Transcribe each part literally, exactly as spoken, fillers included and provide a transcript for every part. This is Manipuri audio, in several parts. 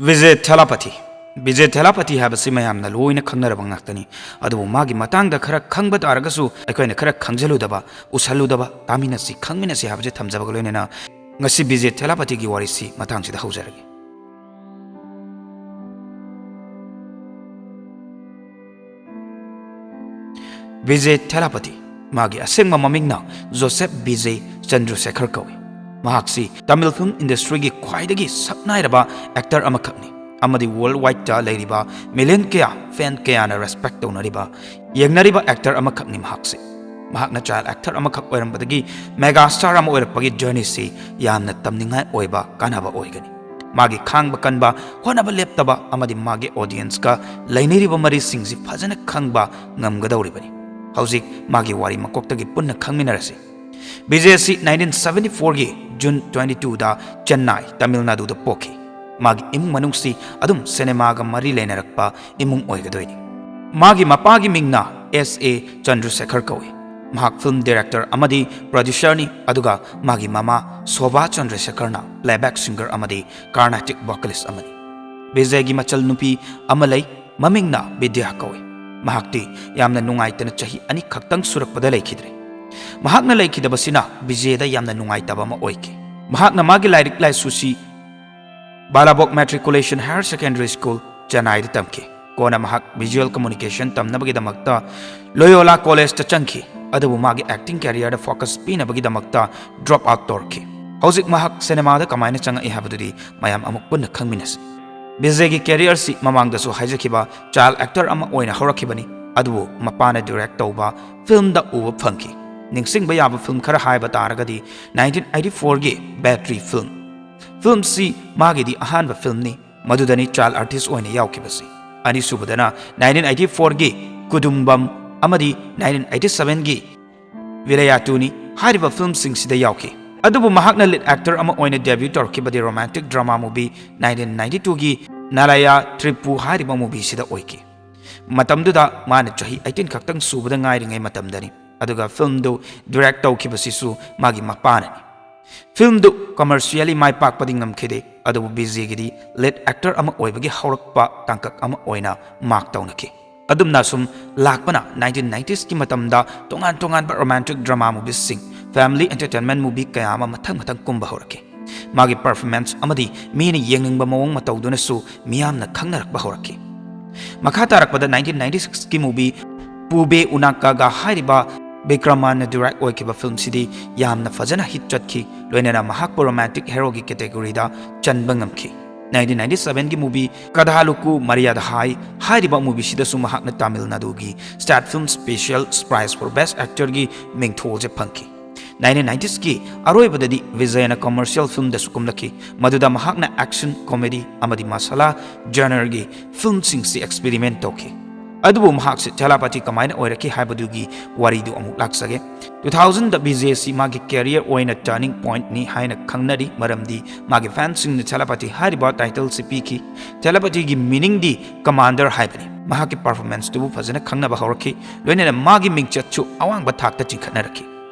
ꯕꯤꯖꯦ ꯊꯦꯂꯥꯄꯊꯤ꯫ ꯕꯤꯖꯦ ꯊꯦꯂꯥꯄꯊꯤ ꯍꯥꯏꯕꯁꯤ ꯃꯌꯥꯝꯅ ꯂꯣꯏꯅ ꯈꯪꯅꯔꯕ ꯉꯥꯛꯇꯅꯤ꯫ ꯑꯗꯨꯕꯨ ꯃꯥꯒꯤ ꯃꯇꯥꯡꯗ ꯈꯔ ꯈꯪꯕ ꯇꯥꯔꯒꯁꯨ, ꯑꯩꯈꯣꯏꯅ ꯈꯔ ꯈꯪꯖꯜꯂꯨꯗꯕ, ꯎꯁꯜꯂꯨꯗꯕ, ꯇꯥꯃꯤꯟꯅꯁꯤ, ꯈꯪꯃꯤꯟꯅꯁꯤ ꯍꯥꯏꯕꯁꯤ ꯊꯝꯖꯕꯒ ꯂꯣꯏꯅꯅ, ꯉꯁꯤ ꯕꯤꯖꯦ ꯊꯦꯂꯥꯄꯊꯤꯒꯤ ꯋꯥꯔꯤꯁꯤ ꯃꯇꯥꯡꯁꯤꯗ ꯍꯧꯖꯔꯒꯦ꯫ ꯕꯤꯖꯦ ꯊꯦꯂꯥꯄꯊꯤ, ꯃꯥꯒꯤ ꯑꯁꯦꯡꯕ ꯃꯃꯤꯡꯅ ꯖꯣꯁꯦꯐ ꯕꯤꯖꯦ ꯆꯟꯗ꯭ꯔꯁꯦꯈꯔ ꯀꯧꯏ꯫ ꯃꯍꯥꯛꯁꯤ ꯇꯥꯃꯤꯜ ꯐꯤꯜꯝ ꯏꯟꯗꯁꯇ꯭ꯔꯤꯒꯤ ꯈ꯭ꯋꯥꯏꯗꯒꯤ ꯁꯛꯅꯥꯏꯔꯕ ꯑꯦꯛꯇꯔ ꯑꯃꯈꯛꯅꯤ, ꯑꯃꯗꯤ ꯋꯥꯔꯜ ꯋꯥꯏꯗꯇ ꯂꯩꯔꯤꯕ ꯃꯤꯂꯤꯌꯟ ꯀꯌꯥ, ꯐꯦꯟ ꯀꯌꯥꯅ ꯔꯦꯁꯄꯦꯛ ꯇꯧꯅꯔꯤꯕ, ꯌꯦꯡꯅꯔꯤꯕ ꯑꯦꯛꯇꯔ ꯑꯃꯈꯛꯅꯤ ꯃꯍꯥꯛꯁꯤ꯫ ꯃꯍꯥꯛꯅ ꯆꯥꯏꯜ ꯑꯦꯛꯇꯔ ꯑꯃꯈꯛ ꯑꯣꯏꯔꯝꯕꯗꯒꯤ ꯃꯦꯒꯥ ꯁ꯭ꯇꯥꯔ ꯑꯃ ꯑꯣꯏꯔꯛꯄꯒꯤ ꯖꯔꯅꯤꯁꯤ ꯌꯥꯝꯅ ꯇꯝꯅꯤꯡꯉꯥꯏ ꯑꯣꯏꯕ, ꯀꯥꯟꯅꯕ ꯑꯣꯏꯒꯅꯤ꯫ ꯃꯥꯒꯤ ꯈꯥꯡꯕ ꯀꯟꯕ, ꯍꯣꯠꯅꯕ ꯂꯦꯞꯇꯕ ꯑꯃꯗꯤ ꯃꯥꯒꯤ ꯑꯣꯗꯤꯌꯟꯁꯀ ꯂꯩꯅꯔꯤꯕ ꯃꯔꯤꯁꯤꯡꯁꯤ ꯐꯖꯅ ꯈꯪꯕ ꯉꯝꯒꯗꯧꯔꯤꯕꯅꯤ꯫ ꯍꯧꯖꯤꯛ ꯃꯥꯒꯤ ꯋꯥꯔꯤ ꯃꯀꯣꯛꯇꯒꯤ ꯄꯨꯟꯅ ꯈꯪꯃꯤꯟꯅꯔꯁꯤ꯫ ꯕꯤꯖꯦ ꯑꯁꯤ ꯅꯥꯏꯟꯇꯤꯟ ꯁꯚꯦꯟꯇꯤ ꯐꯣꯔꯒꯤ ꯖꯨꯟ ꯇ꯭ꯋꯦꯟꯇꯤ ꯇꯨꯗ ꯆꯦꯟꯅꯥꯏ, ꯇꯥꯃꯤꯜ ꯅꯥꯗꯨꯗ ꯄꯣꯛꯈꯤ꯫ ꯃꯥꯒꯤ ꯏꯃꯨꯡ ꯃꯅꯨꯡꯁꯤ ꯑꯗꯨꯝ ꯁꯤꯅꯦꯃꯥꯒ ꯃꯔꯤ ꯂꯩꯅꯔꯛꯄ ꯏꯃꯨꯡ ꯑꯣꯏꯒꯗꯣꯏꯅꯤ꯫ ꯃꯥꯒꯤ ꯃꯄꯥꯒꯤ ꯃꯤꯡꯅ ꯑꯦꯁ ꯑꯦ ꯆꯟꯗ꯭ꯔꯁꯦꯈꯔ ꯀꯧꯏ꯫ ꯃꯍꯥꯛ ꯐꯤꯜꯝ ꯗꯤꯔꯦꯛꯇꯔ ꯑꯃꯗꯤ ꯄ꯭ꯔꯣꯗ꯭ꯌꯨꯁꯔꯅꯤ, ꯑꯗꯨꯒ ꯃꯥꯒꯤ ꯃꯃꯥ ꯁꯣꯚꯥ ꯆꯟꯗ꯭ꯔꯁꯦꯈꯔꯅ ꯄ꯭ꯂꯦꯕꯦꯛ ꯁꯤꯡꯒꯔ ꯑꯃꯗꯤ ꯀꯥꯔꯅꯥꯇꯤꯛ ꯚꯣꯀꯦꯂꯤꯁ ꯑꯃꯅꯤ꯫ ꯕꯤꯖꯦꯒꯤ ꯃꯆꯜ ꯅꯨꯄꯤ ꯑꯃ ꯂꯩ, ꯃꯃꯤꯡꯅ ꯕꯤꯗ꯭ꯌꯥ ꯀꯧꯏ꯫ ꯃꯍꯥꯛꯇꯤ ꯌꯥꯝꯅ ꯅꯨꯡꯉꯥꯏꯇꯅ ꯆꯍꯤ ꯑꯅꯤ ꯈꯛꯇꯪ ꯁꯨꯔꯛꯄꯗ ꯂꯩꯈꯤꯗ꯭ꯔꯦ꯫ ꯃꯍꯥꯛꯅ ꯂꯩꯈꯤꯗꯕꯁꯤꯅ ꯕꯤꯖꯦꯗ ꯌꯥꯝꯅ ꯅꯨꯡꯉꯥꯏꯇꯕ ꯑꯃ ꯑꯣꯏꯈꯤ꯫ ꯃꯍꯥꯛꯅ ꯃꯥꯒꯤ ꯂꯥꯏꯔꯤꯛ ꯂꯥꯏꯁꯨꯁꯤ ꯕꯥꯂꯥꯕꯣꯛ Matriculation Higher Secondary School, ꯆꯦꯟꯅꯥꯏꯗ ꯇꯝꯈꯤ꯫ ꯀꯣꯟꯅ ꯃꯍꯥꯛ ꯚꯤꯖꯨꯑꯦꯜ ꯀꯝꯃꯨꯅꯤꯀꯦꯁꯟ ꯇꯝꯅꯕꯒꯤꯗꯃꯛꯇ ꯂꯣꯌꯣꯂꯥ ꯀꯣꯂꯦꯖꯇ ꯆꯪꯈꯤ, ꯑꯗꯨꯕꯨ ꯃꯥꯒꯤ ꯑꯦꯛꯇꯤꯡ ꯀꯦꯔꯤꯌꯔꯗ ꯐꯣꯀꯁ ꯄꯤꯅꯕꯒꯤꯗꯃꯛꯇ ꯗ꯭ꯔꯣꯞ ꯑꯥꯎꯠ ꯇꯧꯔꯛꯈꯤ꯫ ꯍꯧꯖꯤꯛ ꯃꯍꯥꯛ ꯁꯤꯅꯦꯃꯥꯗ ꯀꯃꯥꯏꯅ ꯆꯪꯉꯛꯏ ꯍꯥꯏꯕꯗꯨꯗꯤ ꯃꯌꯥꯝ ꯑꯃꯨꯛ ꯄꯨꯟꯅ ꯈꯪꯃꯤꯟꯅꯁꯤ꯫ ꯕꯤꯖꯦꯒꯤ ꯀꯦꯔꯤꯌꯔꯁꯤ ꯃꯃꯥꯡꯗꯁꯨ ꯍꯥꯏꯖꯈꯤꯕ ꯆꯥꯏꯜ ꯑꯦꯛꯇꯔ ꯑꯃ ꯑꯣꯏꯅ ꯍꯧꯔꯛꯈꯤꯕꯅꯤ, ꯑꯗꯨꯕꯨ ꯃꯄꯥꯅ ꯗꯤꯔꯦꯛ ꯇꯧꯕ ꯐꯤꯜꯝꯗ ꯎꯕ ꯐꯪꯈꯤ꯫ ꯅꯤꯡꯁꯤꯡꯕ ꯌꯥꯕ ꯐꯤꯜꯝ ꯈꯔ ꯍꯥꯏꯕ ꯇꯥꯔꯒꯗꯤ ꯅꯥꯏꯟꯇꯤꯟ ꯑꯩꯠꯇꯤ ꯐꯣꯔꯒꯤ ꯕꯦꯇ꯭ꯔꯤ ꯐꯤꯜꯝ꯫ ꯐꯤꯜꯝꯁꯤ ꯃꯥꯒꯤꯗꯤ ꯑꯍꯥꯟꯕ ꯐꯤꯜꯝꯅꯤ, ꯃꯗꯨꯗꯅꯤ ꯆꯥꯏꯜ ꯑꯥꯔꯇꯤꯁ ꯑꯣꯏꯅ ꯌꯥꯎꯈꯤꯕꯁꯤ꯫ ꯑꯅꯤꯁꯨꯕꯗꯅ ꯅꯥꯏꯟꯇꯤꯟ ꯑꯩꯠꯇꯤ ꯐꯣꯔꯒꯤ ꯀꯨꯗꯨꯝꯕꯝ ꯑꯃꯗꯤ ꯅꯥꯏꯟꯇꯤꯟ ꯑꯩꯠꯇꯤ ꯁꯚꯦꯟꯒꯤ ꯚꯤꯂꯌꯥꯇꯨꯅꯤ꯫ ꯍꯥꯏꯔꯤꯕ ꯐꯤꯜꯝꯁꯤꯡꯁꯤꯗ ꯌꯥꯎꯈꯤ꯫ ꯑꯗꯨꯕꯨ ꯃꯍꯥꯛꯅ ꯂꯤꯗ ꯑꯦꯛꯇꯔ ꯑꯃ ꯑꯣꯏꯅ ꯗꯦꯕ꯭ꯌꯨ ꯇꯧꯔꯛꯈꯤꯕꯗꯤ romantic drama movie nineteen ninety ꯇꯨꯒꯤ ꯅꯥꯂꯥꯌꯥ ꯇ꯭ꯔꯤꯄꯨ ꯍꯥꯏꯔꯤꯕ ꯃꯨꯚꯤꯁꯤꯗ ꯑꯣꯏꯈꯤ꯫ ꯃꯇꯝꯗꯨꯗ ꯃꯥꯅ ꯆꯍꯤ ꯑꯩꯠꯇꯤꯟ ꯈꯛꯇꯪ ꯁꯨꯕꯗ ꯉꯥꯏꯔꯤꯉꯩ ꯃꯇꯝꯗꯅꯤ, ꯑꯗꯨꯒ ꯐꯤꯜꯝꯗꯨ ꯗꯤꯔꯦꯛ ꯇꯧꯈꯤꯕꯁꯤꯁꯨ ꯃꯥꯒꯤ ꯃꯄꯥꯅꯅꯤ꯫ ꯐꯤꯜꯝꯗꯨ ꯀꯃꯔꯁꯤꯌꯦꯜꯂꯤ ꯃꯥꯏ ꯄꯥꯛꯄꯗꯤ ꯉꯝꯈꯤꯗꯦ, ꯑꯗꯨꯕꯨ ꯕꯤꯖꯦꯒꯤꯗꯤ ꯂꯤꯗ ꯑꯦꯛꯇꯔ ꯑꯃ ꯑꯣꯏꯕꯒꯤ ꯍꯧꯔꯛꯄ ꯇꯥꯡꯀꯛ ꯑꯃ ꯑꯣꯏꯅ ꯃꯥꯔꯛ ꯇꯧꯅꯈꯤ꯫ ꯑꯗꯨꯝꯅ ꯁꯨꯝ ꯂꯥꯛꯄꯅ ꯅꯥꯏꯟꯇꯤꯟ ꯅꯥꯏꯟꯇꯤꯁꯀꯤ ꯃꯇꯝꯗ ꯇꯣꯉꯥꯟ ꯇꯣꯉꯥꯟꯕ ꯔꯣꯃꯥꯟꯇꯤꯛ ꯗ꯭ꯔꯃꯥ ꯃꯨꯚꯤꯁꯤꯡ, ꯐꯦꯃꯤꯂꯤ ꯑꯦꯟꯇꯔꯇꯦꯟꯃꯦꯟ ꯃꯨꯚꯤ ꯀꯌꯥ ꯑꯃ ꯃꯊꯪ ꯃꯊꯪ ꯀꯨꯝꯕ ꯍꯧꯔꯛꯈꯤ꯫ ꯃꯥꯒꯤ ꯄꯔꯐꯣꯔꯃꯦꯟꯁ ꯑꯃꯗꯤ ꯃꯤꯅ ꯌꯦꯡꯅꯤꯡꯕ ꯃꯑꯣꯡ ꯃꯇꯧꯗꯨꯅꯁꯨ ꯃꯤꯌꯥꯝꯅ ꯈꯪꯅꯔꯛꯄ ꯍꯧꯔꯛꯈꯤ꯫ ꯃꯈꯥ ꯇꯥꯔꯛꯄꯗ ꯅꯥꯏꯟꯇꯤꯟ ꯅꯥꯏꯟꯇꯤ ꯁꯤꯛꯁꯀꯤ ꯃꯨꯚꯤ ꯄꯨꯕꯦ ꯎꯅꯥꯀꯥꯒꯥ ꯍꯥꯏꯔꯤꯕ ꯕꯤꯀ꯭ꯔꯃꯥꯟꯅ ꯗꯤꯔꯦꯛ ꯑꯣꯏꯈꯤꯕ ꯐꯤꯜꯝꯁꯤꯗꯤ ꯌꯥꯝꯅ ꯐꯖꯅ ꯍꯤꯠ ꯆꯠꯈꯤ, ꯂꯣꯏꯅꯅ ꯃꯍꯥꯛꯄꯨ ꯔꯣꯃꯥꯟꯇꯤꯛ ꯍꯦꯔꯣꯒꯤ ꯀꯦꯇꯦꯒꯣꯔꯤꯗ ꯆꯟꯕ ꯉꯝꯈꯤ꯫ ꯅꯥꯏꯟꯇꯤꯟ ꯅꯥꯏꯟꯇꯤ ꯁꯚꯦꯟꯒꯤ ꯃꯨꯚꯤ ꯀꯗꯥꯂꯨꯀꯨ ꯃꯔꯤꯌꯥꯗꯍꯥꯏ ꯍꯥꯏꯔꯤꯕ ꯃꯨꯚꯤꯁꯤꯗꯁꯨ ꯃꯍꯥꯛꯅ ꯇꯥꯃꯤꯜ ꯅꯥꯗꯨꯒꯤ state film special prize for best ꯑꯦꯛꯇꯔꯒꯤ ꯃꯤꯡꯊꯣꯜꯁꯦ ꯐꯪꯈꯤ꯫ ꯅꯥꯏꯟꯇꯤꯟ ꯅꯥꯏꯟꯇꯤꯁꯀꯤ ꯑꯔꯣꯏꯕꯗꯗꯤ ꯕꯤꯖꯌꯅ ꯀꯃꯔꯁꯤꯌꯦꯜ ꯐꯤꯜꯝꯗꯁꯨ ꯀꯨꯝꯂꯛꯈꯤ, ꯃꯗꯨꯗ ꯃꯍꯥꯛꯅ ꯑꯦꯛꯁꯟ, ꯀꯣꯃꯦꯗꯤ ꯑꯃꯗꯤ ꯃꯁꯥꯂꯥ ꯖꯅꯔꯒꯤ ꯐꯤꯜꯝꯁꯤꯡꯁꯤ ꯑꯦꯛꯁꯄꯦꯔꯤꯃꯦꯟ ꯇꯧꯈꯤ꯫ ꯑꯗꯨꯕꯨ ꯃꯍꯥꯛꯁꯦ ꯊꯦꯂꯥꯄꯥꯊꯤ ꯀꯃꯥꯏꯅ ꯑꯣꯏꯔꯛꯈꯤ ꯍꯥꯏꯕꯗꯨꯒꯤ ꯋꯥꯔꯤꯗꯨ ꯑꯃꯨꯛ ꯂꯥꯛꯆꯒꯦ꯫ ꯇꯨ ꯊꯥꯎꯖꯟꯗ ꯕꯤꯖꯦꯁꯤ ꯃꯥꯒꯤ ꯀꯦꯔꯤꯌꯔ ꯑꯣꯏꯅ ꯇꯔꯅꯤꯡ ꯄꯣꯏꯟꯠꯅꯤ ꯍꯥꯏꯅ ꯈꯪꯅꯔꯤ, ꯃꯔꯝꯗꯤ ꯃꯥꯒꯤ ꯐꯦꯟꯁꯤꯡꯅ ꯊꯦꯂꯥꯄꯥꯊꯤ ꯍꯥꯏꯔꯤꯕ ꯇꯥꯏꯇꯜꯁꯤ ꯄꯤꯈꯤ꯫ ꯊꯦꯂꯥꯄꯥꯊꯤꯒꯤ ꯃꯤꯅꯤꯡꯗꯤ ꯀꯃꯥꯟꯗꯔ ꯍꯥꯏꯕꯅꯤ꯫ ꯃꯍꯥꯛꯀꯤ ꯄꯔꯐꯣꯔꯃꯦꯟꯁꯇꯨꯕꯨ ꯐꯖꯅ ꯈꯪꯅꯕ ꯍꯧꯔꯛꯈꯤ, ꯂꯣꯏꯅꯅ ꯃꯥꯒꯤ ꯃꯤꯡꯆꯠꯁꯨ ꯑꯋꯥꯡꯕ ꯊꯥꯛꯇ ꯆꯤꯡꯈꯠꯅꯔꯛꯈꯤ꯫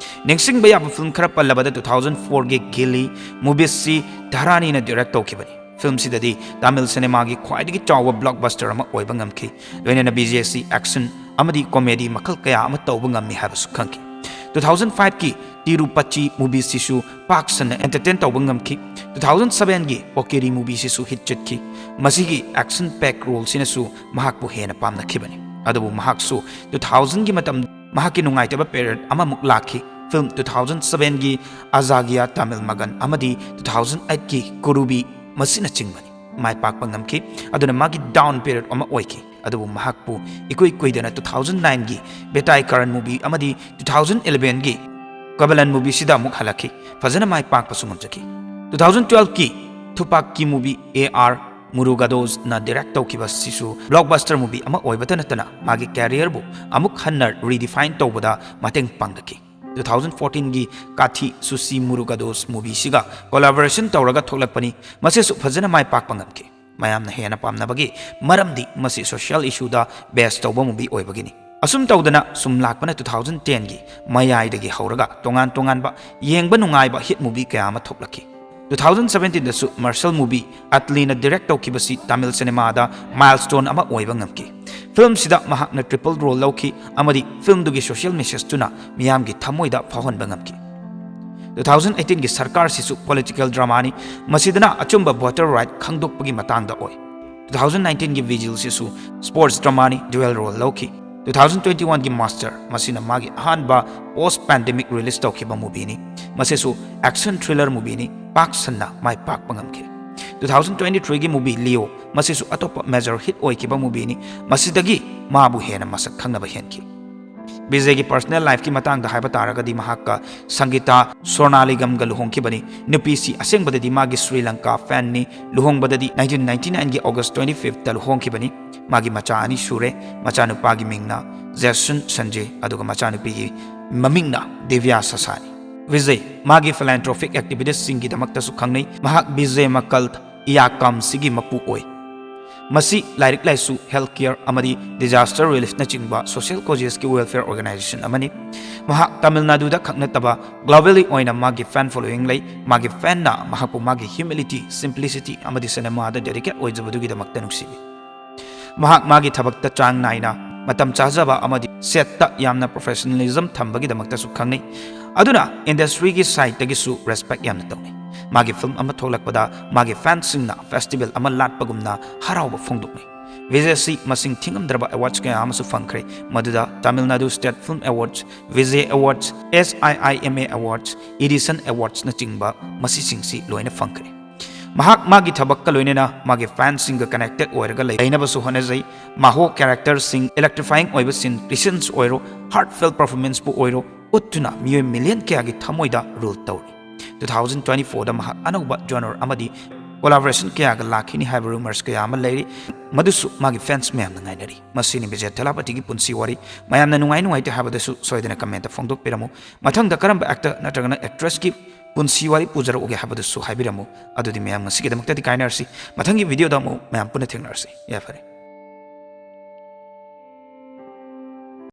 ꯅꯤꯡꯁꯤꯡꯕ ꯌꯥꯕ ꯐꯤꯜꯝ ꯈꯔ ꯄꯜꯂꯕꯗ ꯇꯨ ꯊꯥꯎꯖꯟ ꯐꯣꯔꯒꯤ ꯒꯤꯂꯤ ꯃꯨꯚꯤꯁꯁꯤ ꯙꯔꯥꯅꯤꯅ ꯗꯤꯔꯦꯛ ꯇꯧꯈꯤꯕꯅꯤ꯫ ꯐꯤꯜꯝꯁꯤꯗꯗꯤ ꯇꯥꯃꯤꯜ ꯁꯤꯅꯦꯃꯥꯒꯤ ꯈ꯭ꯋꯥꯏꯗꯒꯤ ꯆꯥꯎꯕ ꯕ꯭ꯂꯣꯛꯕꯁꯇꯔ ꯑꯃ ꯑꯣꯏꯕ ꯉꯝꯈꯤ, ꯂꯣꯏꯅꯅ ꯕꯤꯖꯦꯁꯤ ꯑꯦꯛꯁꯟ ꯑꯃꯗꯤ ꯀꯣꯃꯦꯗꯤ ꯃꯈꯜ ꯀꯌꯥ ꯑꯃ ꯇꯧꯕ ꯉꯝꯃꯤ ꯍꯥꯏꯕꯁꯨ ꯈꯪꯈꯤ꯫ ꯇꯨ ꯊꯥꯎꯖꯟ ꯐꯥꯏꯚꯀꯤ ꯇꯤꯔꯨꯄꯆꯤ ꯃꯨꯚꯤꯁꯤꯁꯨ ꯄꯥꯛ ꯁꯟꯅ ꯑꯦꯟꯇꯔꯇꯦꯟ ꯇꯧꯕ ꯉꯝꯈꯤ꯫ ꯇꯨ ꯊꯥꯎꯖꯟ ꯁꯚꯦꯟꯒꯤ ꯄꯣꯀꯦꯔꯤ ꯃꯨꯚꯤꯁꯤꯁꯨ ꯍꯤꯠ ꯆꯠꯈꯤ꯫ ꯃꯁꯤꯒꯤ ꯑꯦꯛꯁꯟ ꯄꯦꯛ ꯔꯣꯜꯁꯤꯅꯁꯨ ꯃꯍꯥꯛꯄꯨ ꯍꯦꯟꯅ ꯄꯥꯝꯅꯈꯤꯕꯅꯤ꯫ ꯑꯗꯨꯕꯨ ꯃꯍꯥꯛꯁꯨ ꯇꯨ ꯊꯥꯎꯖꯟꯒꯤ ꯃꯇꯝ ꯃꯍꯥꯛꯀꯤ ꯅꯨꯡꯉꯥꯏꯇꯕ ꯄꯦꯔꯤꯌꯗ ꯑꯃꯃꯨꯛ ꯂꯥꯛꯈꯤ꯫ ꯐꯤꯜꯝ ꯇꯨ ꯊꯥꯎꯖꯟ ꯁꯚꯦꯟꯒꯤ ꯑꯖꯥꯒꯤꯌꯥ ꯇꯥꯃꯤꯜ ꯃꯒꯟ ꯑꯃꯗꯤ ꯇꯨ ꯊꯥꯎꯖꯟ ꯑꯩꯠꯀꯤ ꯀꯨꯔꯨꯕꯤ ꯃꯁꯤꯅꯆꯤꯡꯕꯅꯤ꯫ ꯃꯥꯏ ꯄꯥꯛꯄ ꯉꯝꯈꯤ꯫ ꯑꯗꯨꯅ ꯃꯥꯒꯤ ꯗꯥꯎꯟ ꯄꯦꯔꯤꯌꯗ ꯑꯃ ꯑꯣꯏꯈꯤ꯫ ꯑꯗꯨꯕꯨ ꯃꯍꯥꯛꯄꯨ ꯏꯀꯨꯏ ꯀꯨꯏꯗꯅ ꯇꯨ ꯊꯥꯎꯖꯟ ꯅꯥꯏꯟꯒꯤ ꯕꯦꯇꯥꯏ ꯀꯔꯟ ꯃꯨꯚꯤ ꯑꯃꯗꯤ ꯇꯨ ꯊꯥꯎꯖꯟ ꯏꯂꯚꯦꯟꯒꯤ ꯀꯕꯂꯟ ꯃꯨꯚꯤꯁꯤꯗ ꯑꯃꯨꯛ ꯍꯜꯂꯛꯈꯤ꯫ ꯐꯖꯅ ꯃꯥꯏ ꯄꯥꯛꯄꯁꯨ ꯉꯝꯖꯈꯤ꯫ ꯇꯨ ꯊꯥꯎꯖꯟ ꯇꯨꯋꯦꯜꯐꯀꯤ ꯊꯨꯄꯥꯛꯀꯤ ꯃꯨꯚꯤ ꯑꯦ ꯑꯥꯔ ꯃꯨꯔꯨꯒꯥꯗꯣꯁꯅ ꯗꯤꯔꯦꯛ ꯇꯧꯈꯤꯕ ꯁꯤꯁꯨ ꯕ꯭ꯂꯣꯛꯕꯁꯇꯔ ꯃꯨꯚꯤ ꯑꯃ ꯑꯣꯏꯕꯇ ꯅꯠꯇꯅ ꯃꯥꯒꯤ ꯀꯦꯔꯤꯌꯔꯕꯨ ꯑꯃꯨꯛ ꯍꯟꯅ ꯔꯤꯗꯤꯐꯥꯏꯟ ꯇꯧꯕꯗ ꯃꯇꯦꯡ ꯄꯥꯡꯂꯛꯈꯤ꯫ ꯇꯨ ꯊꯥꯎꯖꯟ ꯐꯣꯔꯇꯤꯟꯒꯤ ꯀꯥꯊꯤ ꯁꯨꯁꯤ ꯃꯨꯔꯨꯒꯥꯗꯣꯁ ꯃꯨꯚꯤꯁꯤꯒ ꯀꯣꯂꯥꯕꯣꯔꯦꯁꯟ ꯇꯧꯔꯒ ꯊꯣꯛꯂꯛꯄꯅꯤ꯫ ꯃꯁꯤꯁꯨ ꯐꯖꯅ ꯃꯥꯏ ꯄꯥꯛꯄ ꯉꯝꯈꯤ꯫ ꯃꯌꯥꯝꯅ ꯍꯦꯟꯅ ꯄꯥꯝꯅꯕꯒꯤ ꯃꯔꯝꯗꯤ ꯃꯁꯤ ꯁꯣꯁꯤꯌꯦꯜ ꯏꯁꯨꯗ ꯕꯦꯁ ꯇꯧꯕ ꯃꯨꯚꯤ ꯑꯣꯏꯕꯒꯤꯅꯤ꯫ ꯑꯁꯨꯝ ꯇꯧꯗꯅ ꯁꯨꯝ ꯂꯥꯛꯄꯅ two thousand ten ꯒꯤ ꯃꯌꯥꯏꯗꯒꯤ ꯍꯧꯔꯒ ꯇꯣꯉꯥꯟ ꯇꯣꯉꯥꯟꯕ ꯌꯦꯡꯕ ꯅꯨꯡꯉꯥꯏꯕ hit movie ꯀꯌꯥ ꯑꯃ ꯊꯣꯛꯂꯛꯈꯤ꯫ Two thousand seventeen ꯗꯁꯨ Marshall movie ꯑꯇ꯭ꯂꯤꯅ direct ꯇꯧꯈꯤꯕꯁꯤ Tamil ꯁꯤꯅꯦꯃꯥꯗ milestone ꯑꯃ ꯑꯣꯏꯕ ꯉꯝꯈꯤ꯫ Film ꯁꯤꯗ ꯃꯍꯥꯛꯅ triple role ꯂꯧꯈꯤ ꯑꯃꯗꯤ film ꯗꯨꯒꯤ social message ꯇꯨꯅ ꯃꯤꯌꯥꯝꯒꯤ ꯊꯃꯣꯏꯗ ꯐꯥꯎꯍꯟꯕ ꯉꯝꯈꯤ꯫ Two thousand eighteen ꯒꯤ ꯁꯔꯀꯥꯔ ꯁꯤꯁꯨ political drama ꯅꯤ, ꯃꯁꯤꯗꯅ ꯑꯆꯨꯝꯕ voter right ꯈꯪꯗꯣꯛꯄꯒꯤ ꯃꯇꯥꯡꯗ ꯑꯣꯏ꯫ Two thousand nineteen ꯒꯤ Vigil ꯁꯤꯁꯨ sports drama ꯅꯤ, dual role ꯂꯧꯈꯤ꯫ Two thousand twenty one ꯒꯤ Master, ꯃꯁꯤꯅ ꯃꯥꯒꯤ ꯑꯍꯥꯟꯕ post pandemic release ꯇꯧꯈꯤꯕ movie ꯅꯤ꯫ ꯃꯁꯤꯁꯨ action thriller movie ꯅꯤ, ꯄꯥꯛ ꯁꯟꯅ ꯃꯥꯏ ꯄꯥꯛꯄ ꯉꯝꯈꯤ꯫ Two thousand twenty three ꯒꯤ movie Leo, ꯃꯁꯤꯁꯨ ꯑꯇꯣꯞꯄ major hit ꯑꯣꯏꯈꯤꯕ movie ꯅꯤ, ꯃꯁꯤꯗꯒꯤ ꯃꯥꯕꯨ ꯍꯦꯟꯅ ꯃꯁꯛ ꯈꯪꯅꯕ ꯍꯦꯟꯈꯤ꯫ ꯕꯤꯖꯦꯒꯤ personal life ꯀꯤ ꯃꯇꯥꯡꯗ ꯍꯥꯏꯕ ꯇꯥꯔꯒꯗꯤ, ꯃꯍꯥꯛꯀ ꯁꯪꯒꯤꯇꯥ ꯁꯣꯅꯥꯂꯤꯒꯝꯒ ꯂꯨꯍꯣꯡꯈꯤꯕꯅꯤ꯫ ꯅꯨꯄꯤꯁꯤ ꯑꯁꯦꯡꯕꯗꯗꯤ ꯃꯥꯒꯤ ꯁ꯭ꯔꯤ ꯂꯪꯀꯥ fan ꯅꯤ꯫ ꯂꯨꯍꯣꯡꯕꯗꯗꯤ nineteen ninety nine ꯒꯤ August twenty fifth ꯇ ꯂꯨꯍꯣꯡꯈꯤꯕꯅꯤ꯫ ꯃꯥꯒꯤ ꯃꯆꯥ ꯑꯅꯤ ꯁꯨꯔꯦ꯫ ꯃꯆꯥꯅꯨꯄꯥꯒꯤ ꯃꯤꯡꯅ ꯖꯦꯁꯟ ꯁꯟꯖꯦ, ꯑꯗꯨꯒ ꯃꯆꯥꯅꯨꯄꯤꯒꯤ ꯃꯃꯤꯡꯅ ꯗꯤꯕ꯭ꯌꯥ ꯁꯁꯥꯅꯤ꯫ ꯕꯤꯖꯦ ꯃꯥꯒꯤ philanthropic activities ꯁꯤꯡꯒꯤꯗꯃꯛꯇꯁꯨ ꯈꯪꯅꯩ꯫ ꯃꯍꯥꯛ ꯕꯤꯖꯦ ꯃꯀꯜ ꯏꯌꯥꯀꯥꯝ ꯁꯤꯒꯤ ꯃꯄꯨ ꯑꯣꯏ꯫ ꯃꯁꯤ ꯂꯥꯏꯔꯤꯛ ꯂꯥꯏꯁꯨ, health care ꯑꯃꯗꯤ disaster relief ꯅꯆꯤꯡꯕ social causes ꯀꯤ welfare organization ꯑꯃꯅꯤ꯫ ꯃꯍꯥꯛ ꯇꯥꯃꯤꯜ ꯅꯥꯗꯨꯗ ꯈꯛ ꯅꯠꯇꯕ globally ꯑꯣꯏꯅ ꯃꯥꯒꯤ fan following ꯂꯩ꯫ ꯃꯥꯒꯤ fan ꯅ ꯃꯍꯥꯛꯄꯨ ꯃꯥꯒꯤ humility, simplicity ꯑꯃꯗꯤ ꯁꯤꯅꯦꯃꯥꯗ dedicate ꯑꯣꯏꯖꯕꯗꯨꯒꯤꯗꯃꯛꯇ ꯅꯨꯡꯁꯤꯕꯤ꯫ ꯃꯍꯥꯛ ꯃꯥꯒꯤ ꯊꯕꯛꯇ ꯆꯥꯡ ꯅꯥꯏꯅ, ꯃꯇꯝ ꯆꯥꯖꯕ ꯑꯃꯗꯤ set ꯇ ꯌꯥꯝꯅ professionalism ꯊꯝꯕꯒꯤꯗꯃꯛꯇꯁꯨ ꯈꯪꯅꯩ꯫ ꯑꯗꯨꯅ industry ꯒꯤ side ꯇꯒꯤꯁꯨ respect ꯌꯥꯝꯅ ꯇꯧꯅꯩ꯫ ꯃꯥꯒꯤ film ꯑꯃ ꯊꯣꯛꯂꯛꯄꯗ ꯃꯥꯒꯤ fan ꯁꯤꯡꯅ festival ꯑꯃ ꯂꯥꯠꯄꯒꯨꯝꯅ ꯍꯔꯥꯎꯕ ꯐꯣꯡꯗꯣꯛꯅꯩ꯫ ꯕꯤꯖꯦ ꯁꯤ ꯃꯁꯤꯡ ꯊꯤꯉꯝꯗ꯭ꯔꯕ awards ꯀꯌꯥ ꯑꯃꯁꯨ ꯐꯪꯈ꯭ꯔꯦ, ꯃꯗꯨꯗ Tamil Nadu State Film Awards, Vijay Awards, S I I M A Awards, Edison Awards ꯅꯆꯤꯡꯕ ꯃꯁꯤꯁꯤꯡꯁꯤ ꯂꯣꯏꯅ ꯐꯪꯈ꯭ꯔꯦ꯫ ꯃꯍꯥꯛ ꯃꯥꯒꯤ ꯊꯕꯛꯀ ꯂꯣꯏꯅꯅ ꯃꯥꯒꯤ fan ꯁꯤꯡꯒ connected ꯑꯣꯏꯔꯒ ꯂꯩꯅꯕꯁꯨ ꯍꯣꯠꯅꯖꯩ꯫ ꯃꯥꯍꯣ character ꯁꯤꯡ, electrifying ꯑꯣꯏꯕ scene, scenes ꯑꯣꯏꯔꯣ, heartfelt performance ꯄꯨ ꯑꯣꯏꯔꯣ, ꯎꯠꯇꯨꯅ ꯃꯤꯑꯣꯏ million ꯀꯌꯥꯒꯤ ꯊꯃꯣꯏꯗ rule ꯇꯧꯔꯤ꯫ Two thousand twenty four ꯗ ꯃꯍꯥꯛ ꯑꯅꯧꯕ genre ꯑꯃꯗꯤ collaboration ꯀꯌꯥꯒ ꯂꯥꯛꯈꯤꯅꯤ ꯍꯥꯏꯕ rumors ꯀꯌꯥ ꯑꯃ ꯂꯩꯔꯤ, ꯃꯗꯨꯁꯨ ꯃꯥꯒꯤ fans ꯃꯌꯥꯝꯅ ꯉꯥꯏꯅꯔꯤ꯫ ꯃꯁꯤꯅꯤ ꯕꯤꯖꯦ ꯊꯂꯥꯄꯇꯤꯒꯤ ꯄꯨꯟꯁꯤ ꯋꯥꯔꯤ꯫ ꯃꯌꯥꯝꯅ ꯅꯨꯡꯉꯥꯏ ꯅꯨꯡꯉꯥꯏꯇꯦ ꯍꯥꯏꯕꯗꯁꯨ ꯁꯣꯏꯗꯅ comment ꯇ ꯐꯣꯡꯗꯣꯛꯄꯤꯔꯝꯃꯨ꯫ ꯃꯊꯪꯗ ꯀꯔꯝꯕ actor ꯅꯠꯇ꯭ꯔꯒꯅ actress ꯀꯤ ꯄꯨꯟꯁꯤ ꯋꯥꯔꯤ ꯄꯨꯖꯔꯛꯎꯒꯦ ꯍꯥꯏꯕꯗꯨꯁꯨ ꯍꯥꯏꯕꯤꯔꯝꯃꯨ꯫ ꯑꯗꯨꯗꯤ ꯃꯌꯥꯝ ꯉꯁꯤꯒꯤꯗꯃꯛꯇꯗꯤ ꯀꯥꯏꯅꯔꯁꯤ꯫ ꯃꯊꯪꯒꯤ video ꯗ ꯑꯃꯨꯛ ꯃꯌꯥꯝ ꯄꯨꯟꯅ ꯊꯦꯡꯅꯔꯁꯤ꯫ ꯌꯥꯏꯐꯔꯦ꯫